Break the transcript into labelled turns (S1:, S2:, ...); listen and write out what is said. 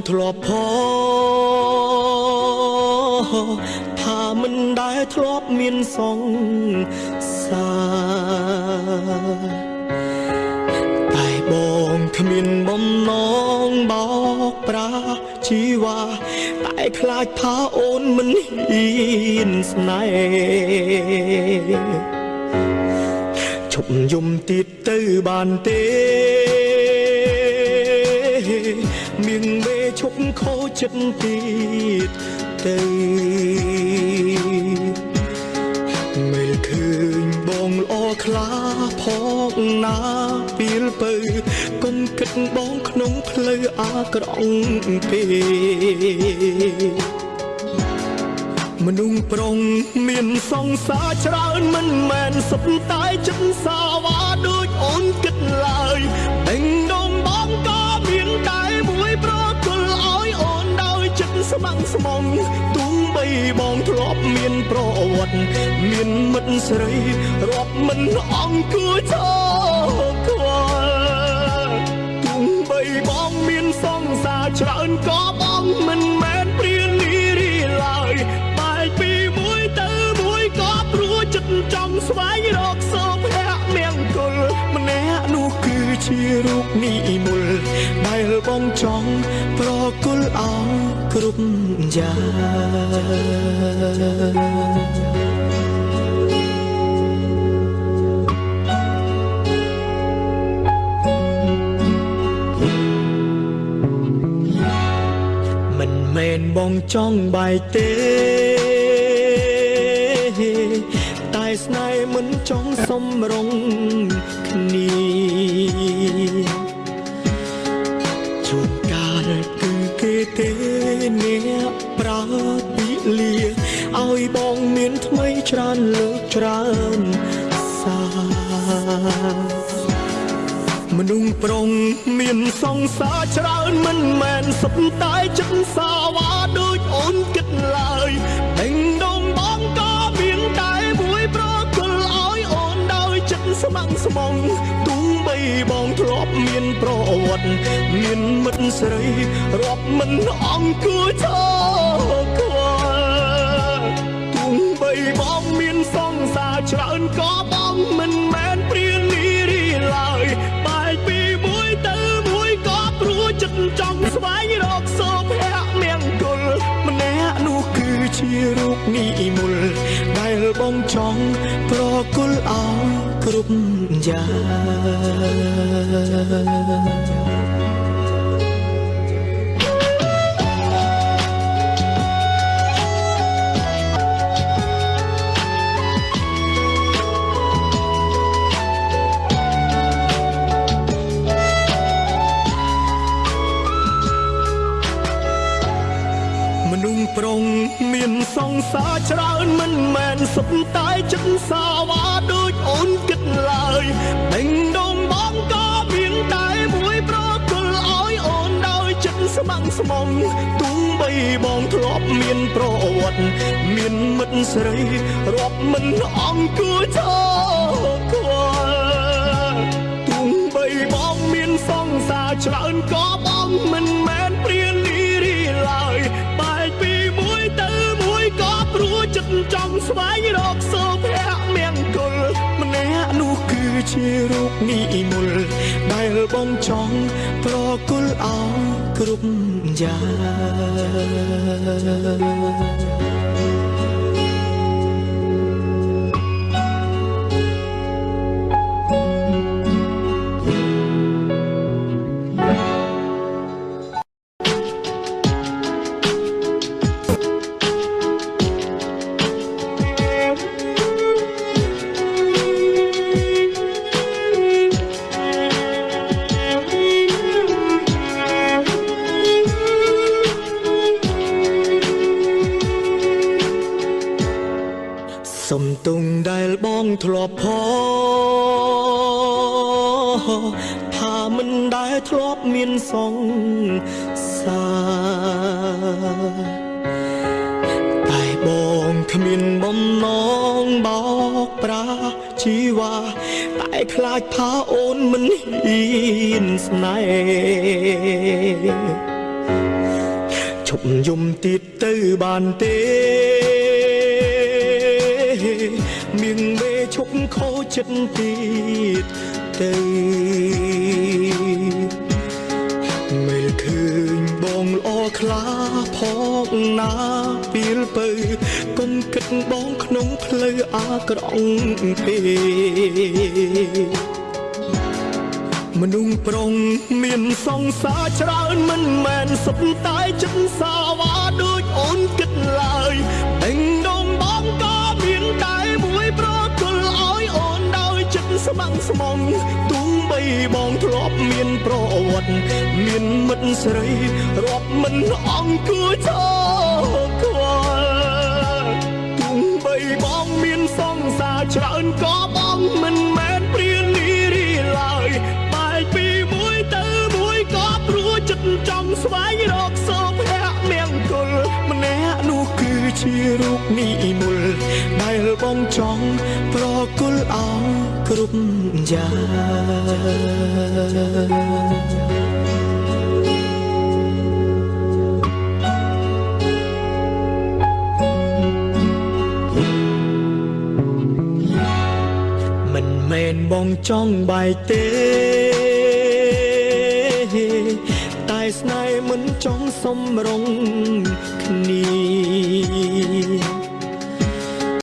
S1: ធ្លាប់ផងថាមិនដែលធ្លាប់មានសង្សារ តែបងគ្មានបំណងបោកប្រាជីវ៉ា តែខ្លាចថាអូនមិនហ៊ានស្នេហ៍ ឈប់យំទៀតទៅបានទេ មៀងមេឈប់ខូចចិត្តទៀតទៅ មើលឃើញបងល្អខ្លាផងណាពីលពៅ គុំគិតបងក្នុងផ្លូវអាក្រក់ពេក។ មនុស្សប្រុងមានសង្សារច្រើន មិនមែនសុទ្ធតែចិត្តសាវ៉ាដូចអូនគិតឡើយ ដេញដងបងក៏មានតែមួយ ប្រគល់ឲ្យអូនដោយចិត្តស្ម័គ្រស្មង ទោះបីបងធ្លាប់មានប្រវត្តិមានមិត្តស្រីរាប់មិនអង្គគួរឈរខ្វល់ ទោះបីបងមានសង្សារច្រើន ក៏បងមិនមែនព្រានីរីឡើយ បែកពីមួយទៅមួយក៏ព្រោះចិត្តចង់ស្វែងរកសុភមង្គល ម្នាក់នោះគឺជារូបនិមលដែលបងចង់ប្រគល់ឲ្យគ្រប់យ៉ាង។ មិនមែនបងចង់បែកទេ តែស្នេហ៍មិនចង់សំរងគ្នា ជួនកាលគឺគេទេអ្នកប្រើពីលាឲ្យបងមានថ្មីច្រើនលើកច្រើនសា។ មនុស្សប្រុងមានសង្សារច្រើន មិនមែនសុទ្ធតែចិត្តសាវ៉ាដូចអូនគិតឡើយ ដេញដងបងក៏មានតែមួយ ប្រគល់ឲ្យអូនដោយចិត្តស្ម័គ្រស្មង ទោះបីបងធ្លាប់មានប្រវត្តិមានមិត្តស្រីរាប់មិនអង្គគួរឈរខ្វល់ ទោះបីបងមានសង្សារច្រើន ក៏បងមិនមែនព្រានីរីឡើយ បែកពីមួយទៅមួយក៏ព្រោះចិត្តចង់ស្វែងរកសុភមង្គល ម្នាក់នោះគឺជារូបនិមលដែលបងចង់ប្រគល់ឲ្យគ្រប់យ៉ាង។ មនុស្សប្រុងមានសង្សារច្រើន មិនមែនសុទ្ធតែចិត្តសាវ៉ាដូចអូនគិតឡើយ ដេញដងបងក៏មានតែមួយ ប្រគល់ឲ្យអូនដោយចិត្តស្ម័គ្រស្មង ទោះបីបងធ្លាប់មានប្រវត្តិមានមិត្តស្រីរាប់មិនអង្គគួរឈរខ្វល់ ទោះបីបងមានសង្សារច្រើន ក៏បងមិនមែនព្រានីរីឡើយ បែកពីមួយទៅមួយក៏ព្រោះចិត្តចង់ស្វែងរកសុភមង្គល ម្នាក់នោះគឺជារូបនិមលដែលបងចង់ប្រគល់ឲ្យគ្រប់យ៉ាង។ សំទុងដែលបងធ្លាប់ផងថាមិនដែលធ្លាប់មានសង្សារ តែបងគ្មានបំណងបោកប្រាជីវ៉ា តែខ្លាចថាអូនមិនហ៊ានស្នេហ៍ ឈប់យំទៀតទៅបានទេ មៀងមេឈប់ខូចចិត្តទៀតទៅ មើលឃើញបងល្អខ្លាផងណាពីលពៅ កុំគិតបងក្នុងផ្លូវអាក្រក់ទេ។ មនុស្សប្រុងមានសង្សារច្រើន មិនមែនសុទ្ធតែចិត្តសាវ៉ាដូចអូនគិតឡើយ។ ដេញដងបងក៏មានតែមួយ ប្រគល់ឲ្យអូនដោយចិត្តស្ម័គ្រស្មង ទោះបីបងធ្លាប់មានប្រវត្តិមានមិត្តស្រីរាប់មិនអង្គគួឈរខ្វល់ ទោះបីបងមានសង្សារច្រើន ក៏បងមិនមែនព្រានីរីឡើយ។ បែកពីមួយទៅមួយ ក៏ព្រោះចិត្តចង់ស្វែងរកសុភមង្គល ម្នាក់នោះគឺជារូបនិមល ដែលបងចង់ប្រគល់ឲ្យគ្រប់យ៉ាង។ មិនមែនបងចង់បែកទេ តែស្នេហ៍មិនចង់សំរងគ្នា